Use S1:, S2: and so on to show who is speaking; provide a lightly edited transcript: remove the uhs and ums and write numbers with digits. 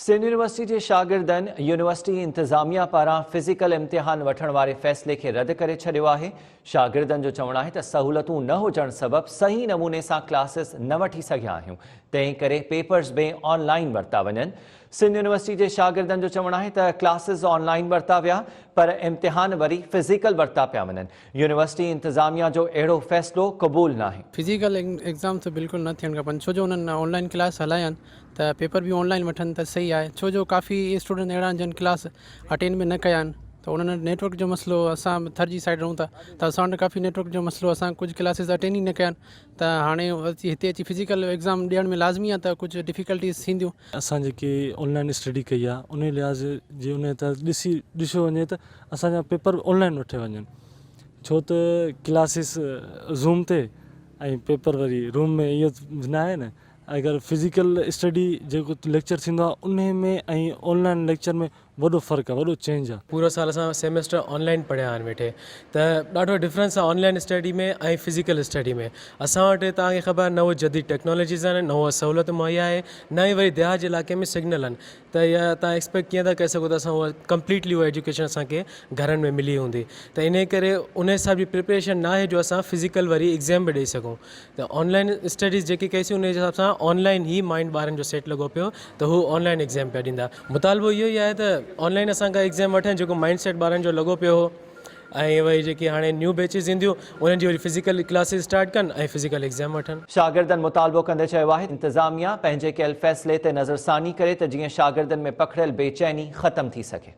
S1: Sindh university جي شاگردن university انتظاميا پاران فزيڪل امتحان وٺڻ واري فيصلي کي رد ڪري ڇڏيو آهي. شاگردن جو چوڻ آهي ته سهولتون نه هجڻ سبب صحيح نموني سان ڪلاسز نه وٺي سگهيا آهيون، تنهن ڪري پيپرز به آن لائين ورتا وڃن. سنڌ يونيورسٽي جي شاگردن جو چوڻ آهي ته ڪلاسز آن لائين ورتا ويا پر امتحان وري فزيڪل ورتا پيا وڃن، يونيورسٽي انتظاميا جو اهڙو فيصلو قبول ناهي.
S2: فزيڪل ايگزام ته بلڪل نه ٿيڻ کپن ڇو جو انهن آن لائين ڪلاس هلايا آهن ته پيپر به آن لائين وٺن ته صحيح آهي ڇو جو ڪافي اسٽوڊنٽ اهڙا آهن جن ڪلاس اٽينڊ به نه ڪيا آهن ته انهن وٽ نيٽورڪ جو مسئلو اسان به ٿر جي سائيڊ رهون ٿا ته اسان وٽ ڪافي نيٽورڪ جو مسئلو اسان ڪجهه ڪلاسز اٽينڊ ئي نه ڪيا آهن ته هاڻي اچي هتي اچي فزيڪل ايگزام ڏيڻ ۾ لازمي آهي ته ڪجهه ڊفيڪلٽيز ٿينديون.
S3: اسان جيڪي آن لائين اسٽڊي ڪئي آهي انهي لحاظ جي انهي تحت ڏسي ڏسيو وڃي ته اسان جا پيپر آن لائين وٺي وڃن ڇو ته ڪلاسز زوم تي ۽ پيپر وري روم ۾ اهو ناهي نه اگر فزيڪل اسٽڊي جيڪو ليڪچر ٿيندو آهي انهي ۾ ۽ آن لائن ليڪچر ۾ وڏو فرق آهي وڏو چينج آهي.
S4: پورو سال اسان سيمسٽر آن لائن پڙهيا آهن ويٺي ته ڏاڍو ڊفرنس آهي on line study ۾ ۽ physical study ۾ اسان وٽ توهان کي خبر آهي نه اهي جديد ٽيڪنالاجيز آهن نه اها سهولت مهيا آهي نه ئي وري ديهات جي علائقي ۾ سگنل آهن ته اها توهان ايڪسپيڪٽ ڪيئن ٿا ڪري سگهو ته اسان اها ڪمپليٽلي اها ايجوڪيشن اسان کي گهرن ۾ ملي هوندي ته انهي ڪري ان حساب جي پريپريشن ناهي جو اسان فزيڪل وري ايگزام به ڏئي سگهون ته آن لائن اسٽڊيز جيڪي ڪئيسين ان حساب سان آن لائن ئي مائنڊ ٻارن جو سيٽ لڳو پيو ته هو آن لائن ايگزام پيا ڏيندا مطالبو اهو ئي آهي ته آن لائن اسان کان ايگزام وٺن جيڪو مائنڊ سيٽ ٻارن جو لڳو پيو هو ۽ وري جيڪي هاڻي نيو بيچز اينديون انهن جي وري فزيڪل ڪلاسز اسٽارٽ ڪن ۽ فزيڪل ايگزام وٺن.
S1: شاگردن مطالبو ڪندي چيو آهي ته انتظاميا پنهنجي ڪيل فيصلي تي نظرثاني ڪري ته جيئن شاگردن ۾ پکڙيل بيچيني ختم ٿي سگهي.